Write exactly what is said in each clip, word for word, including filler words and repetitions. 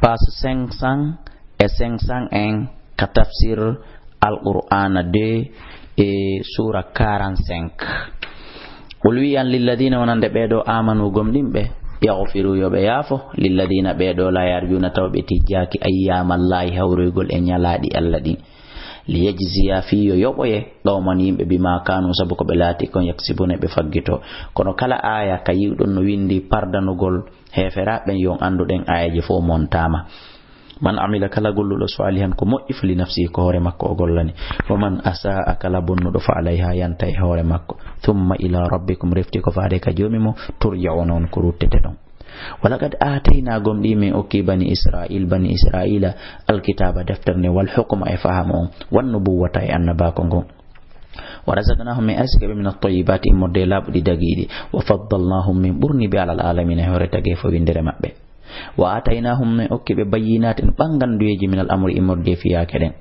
Page cinq cents e cinq cent un ka tafsir Alqur'aana deux e suura quarante-cinq. Qul, wi'an, lilladina, wonande ɓee ɗoo, amanu, gomɗinɓe, yaghfiru, yo ɓe yaafo, lilladina, ɓee ɗoo, la yarjuna, taw ɓe tijjaaki, ayyamallaahi, hawroygol e ñalaaɗi Alla ɗin, liyajziya, fii yo yoɓoye, qawman, yimɓe, bima kanu, sabu ko ɓe laati kon, yaksibuna, ɓe faggito. Kono kala aaya ka yi'uɗon no windi pardanugol heeferaaɓe ɓen, yo on anndu ɗen aayeeje fof montaama. Man amila, kala golluɗo, salihan, ko moƴƴi, fali nafsihi, ko hoore makko o gollani. Wa man asaa, kala bonnuɗo, fa alayha, yanta e hoore makko. Thumma ila rabbikum, refti ko faade ka Joomi mon, turja'una, on ko ruttete ɗon. Wa laqad aataynaa, gomɗii min okki bani Israil, bani Israila, alkitaaba, deftere nden, wal hukma, e fahama on, wan nubuwwata, e annabaaku ngun. Wa razaqnahum, min arsike ɓe, min at-tayyibati, immorde e laaɓuɗi dagiiɗi. Wa faddalnahum, min ɓurni ɓe, alal alamina, e hoore tagee fof winndere maɓɓe. Wa aataynahum, min okki ɓe, bayyinatin, ɓannganduyeeji, minal amri, immorde e fiyaake ɗen.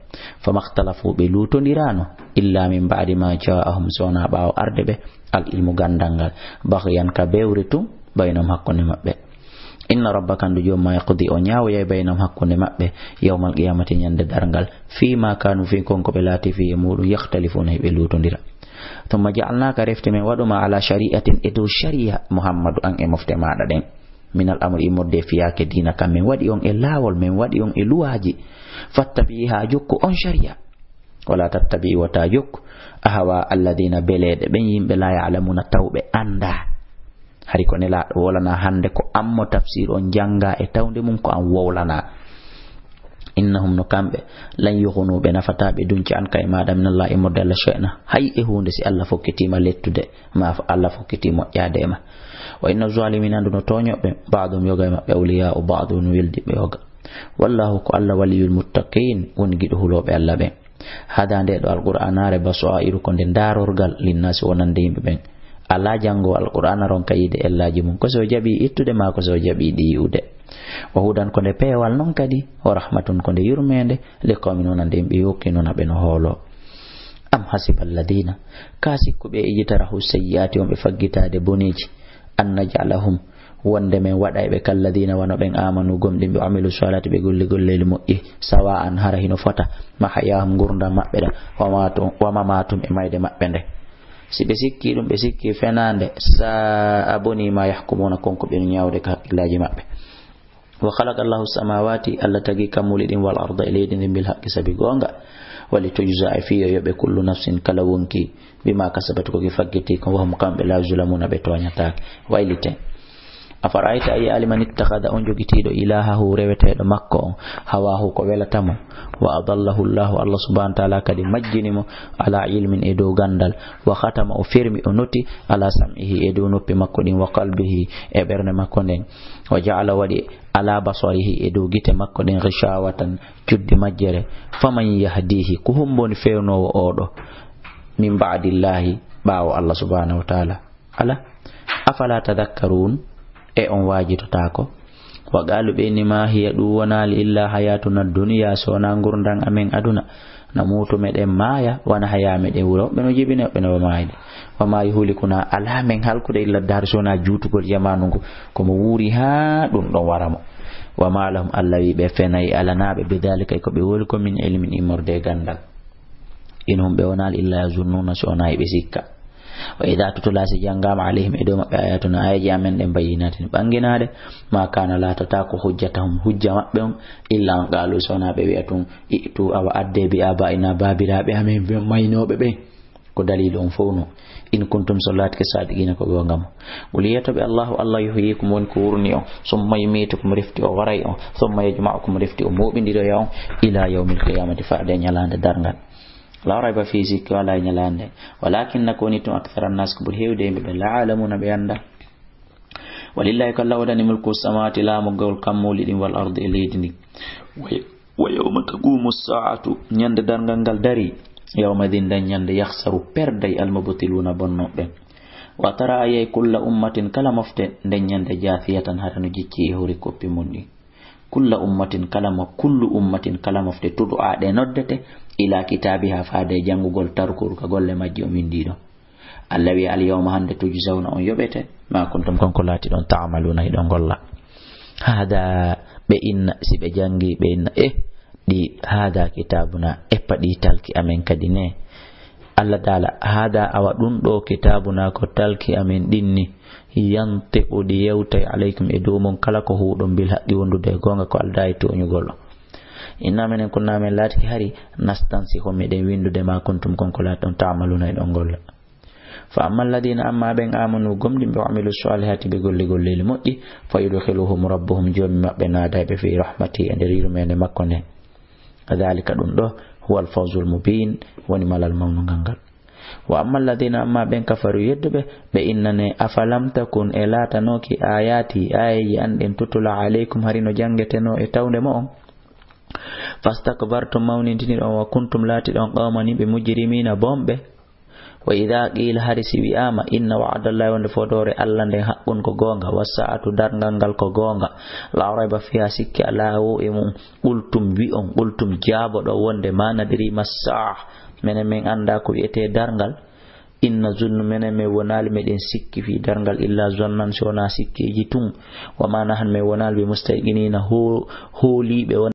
Fama ikhtalafu, ɓe luutondiraano, illa min ba'di ma ja'ahum, so wonaa ɓaawo arde ɓe, al ilmu, ganndal ngal, baghyan, ka bewre tun, baynahum, hakkunde maɓɓe. Inna rabbaka, anndu Joomi maa, yaqdi, o ñaawoyay, baynahum, hakkunde maɓɓe, yawmal qiyamati, ñande darngal, fii ma kanu, fii kon ko ɓe laati, fii e muɗum, yakhtalifuna, hiɓe luutondira. Thumma ja'alnaka, refti men waɗu ma, ala shari'atin, e dow shari'a, Muhammadu, an e mofte maaɗa ɗen, minal amri, immorde e fiyaake diina kan, min waɗi on e laawol, min waɗi on e luwaaji, fattabi'iha, jokku on shari'a. Wala tattabi', wota jokku, ahwa alladina, beleeɗe ɓen yimɓe, la ya'lamuna, taw ɓe anndaa. Hari ko Nelaaɗo wowlanaa hannde, ko an mo tafsir on janngaa e tawnde mum, ko an wowlanaa. Innahum, no kamɓe, lan yughnu, ɓe nafataa, ɓe dunca, anka e maaɗa, minallahi, immorde Alla, shay'an, hay e huunde, si Alla fokkitiima lettude ma, Alla fokkitii moƴƴaade e ma. Wa inna zalimina, anndu no tooñooɓe, ba'duhum, yoga e maɓɓe, awliya'u ba'd, woni weldiiɓe yoga. Wallahu, ko Alla, waliyul muttaqin, woni giɗo hulooɓe Alla ɓen. Hada, nde ɗo Alqur'aanaare, basairu, ko nde ndaarorgal, linnaasi, wonande yimɓe ɓen. Alaa janngoowo Alqur'aana ronka yiide ellaaji mum, ko si o jaɓii ittude, maa ko si o jaɓii ɗi yi'ude. Wa hudan, ko nde peewal non kadi, wa rahmatun, ko nde yurmeende, li qawmin, wonande yimɓe, yuqinuna, ɓe no hooloo. Am hasiba alladina, ka sikku ɓe, ijtarahu sayyi'ati, wonɓe faggitaade boneeji, an naj'alahum, wonde men waɗay ɓe, kalladina, wano ɓen, amanu, gomɗinɓe, wa amilu salihati, ɓe golli golleeli moƴƴi, sawa'an, hara hino fota, mahayahum, ngurndan maɓɓe ɗan, wa matu-, wa mamatum, e mayde maɓɓe nde. Si ɓe sikki ɗum, ɓe sikki fenaande, sa'a, bonii, ma yahkumuna, kon ko ɓe ñaawde ka hakkillaaji maɓɓe. Wa khalaqa Allahu samawati, Alla tagi kammuuli ɗin, wal arda, e leydi ndin, bil haqqi, sabi goonga. Wa li tujza, e fii yo yoɓe, kullu nafsin, kala wonki, bima kasabat, ko ki faggiti kon, wa hum, kamɓe, la yuzlamuna, ɓe tooñataake. Wayliten. Afara'ayta, a yi'aali, man ittakhadha, on jogitiiɗo, ilahahu, reweteeɗo makko on, hawahu, ko welata mo, wa adallahu Allahu, Alla subhanahu wa ta'ala kadi majjini mo, ala ilmin, e dow ganndal, wa khatama, o fermi, o noti, ala sam'ihi, e dow noppi makko ɗin, wa qalbihi, e ɓernde makko nden, wa ja'ala, waɗi, ala basarihi, e dow gite makko ɗen, ghishawatan, cuddi majjere. Faman yahdihi, ko hombo woni fewnoowo oo ɗoo? Min ba'dillahi, ɓaawo Alla subhanahu wa ta'ala. Ala, afala tadhakkarun, e on waajitotaako? Wa qalu, ɓe inni, ma hiya, ɗum wonaali, illa hayatuna dunya, so wonaa ngurndan amen aduna. Namuutu, meɗen maaya, wa nahya, meɗen wuura. Woɓɓe no jibini, woɓɓe no maayde. Wa ma yuhlikuna, alaa men halkude, illa dahru, so wonaa juutugol jamaanu ngu. Ko mo wuuri haa ɗum ɗon wara mo. Wa ma lahum, Alla wi ɓe fenay alanaaɓe, bidhalika, e ko ɓe woli ko, min ilmin, immorde e ganndal. In hum, ɓe wonaali, illa yazunnuna, so wonaa e ɓe sikka. Wa idha tutla, si janngaama, alayhim, e dow maɓɓe, ayatuna, aayeeje amen ɗen, bayyinatin, ɓannginaade, ma kana, laatotaako, hujjatahum, hujja maɓɓe on, illa an qalu, so wonaa ɓe wi'a tun, i'tu, awa adde, bi abaina, baabiraaɓe amen ɓe maynooɓe ɓen. Ko daliilu on fow no? In kuntum, so laatike, sadiqina, ko goonga mo. Qul, wi'e to ɓe, Allahu, Alla, yuhyikum, woni ko wurni on, summa yumitukum, refti o waray on, summa yajma'ukum, refti o mooɓindiroya on, ila yawmil qiyamati, faade ñalaande darngal. La rayba fii, sikki walaa e ñalaande. Walakinna, ko woni tun, akthara annas, ko ɓuri heewde e yimɓe ɓe, la ya'lamuna, ɓe anndaa. Walillahi, ko Alla woodani, mulku samawati, laamugol kammuuli ɗin, wal ardi, e leydi ndin. Wa, wa yawma taqumu saatu, ñande darngal ngal darii, yawma idhin, nden ñande, yakhsaru, perday, al mubtiluna, bonnooɓe ɓen. Wa tara, a yi'ay, kulla ummatin, kala mofte, nden ñande, jathiyatan, hara no jicci e hoore koppi mun ɗin. Kulla ummatin, kala mo-, kullu ummatin, kala mofte, tud'a, ɗe noddete, ila kitabiha, faade e janngugol tarkuru ka golle majji o winndi ɗon. Alla wi'i, al yawma, hannde, tujzawna, on yoɓete, ma kuntum, kon ko laatiɗon, ta'maluna, hiɗon golla. Hada, Ɓe inna, si ɓe janngi, ɓe inna, "Eh, ɗi, hada kitabuna, eppa ɗi talki amen kadi ne." Allah taala, "Hada, awa ɗum ɗo kitabuna ko talki amen ɗin ni, yantiqu, ɗi yewtay, alaykum, e dow mon kala ko huuɗon, bil haqqi, wondude e goonga, ko aldaa e tooñugol." Inna menen kunna, men laatiki hari, nastansihu, meɗen winndude ma kuntum, kon ko laaton, ta'maluna, e ɗon golla. Fa amma alladina, amma ɓen amanu, gomɗimɓe, wa amilu salihati, ɓe golli golleeli moƴƴi, fa yudkhiluhum rabbuhum, joomi maɓɓe naadayɓe, fi rahmati, e nder yurmeende makko nden. Dhalika, ɗum ɗo, huwa alfawzul mubin, woni malal mawnugal ngal. Wa amma alladina, amma ɓen kafaru, yedduɓe, ɓe innane, afalam takun, e laatanooki, ayati, aayeeji an ɗin, tutula alaykum, hari no janngeteno e tawnde mo'on. Fastakbartum, mawnintiniɗon, wa kuntum, laatiɗon, qawman, yimɓe, mujrimina, bonɓe. Wa idha qila, hari si wi'ama, inna wa'dallahi, wonde fodoore Allah nden, haqqun, ko goonga, wa sa'atu, darngal ngal ko goonga, la rayba fiha, sikke alaa wo e mum, qultum, wi'on, qultum, jaaboɗon wonde, ma nadri ma sa'a, menen men anndaa ko wi'etee darngal. Inna zunnu, menen men wonaali meɗen sikki fii darngal, illa zonnan, si wonaa sikkeeji tun. Wa ma nahnu, men wonaali, bi mustayqinina, ho-, hooliiɓe won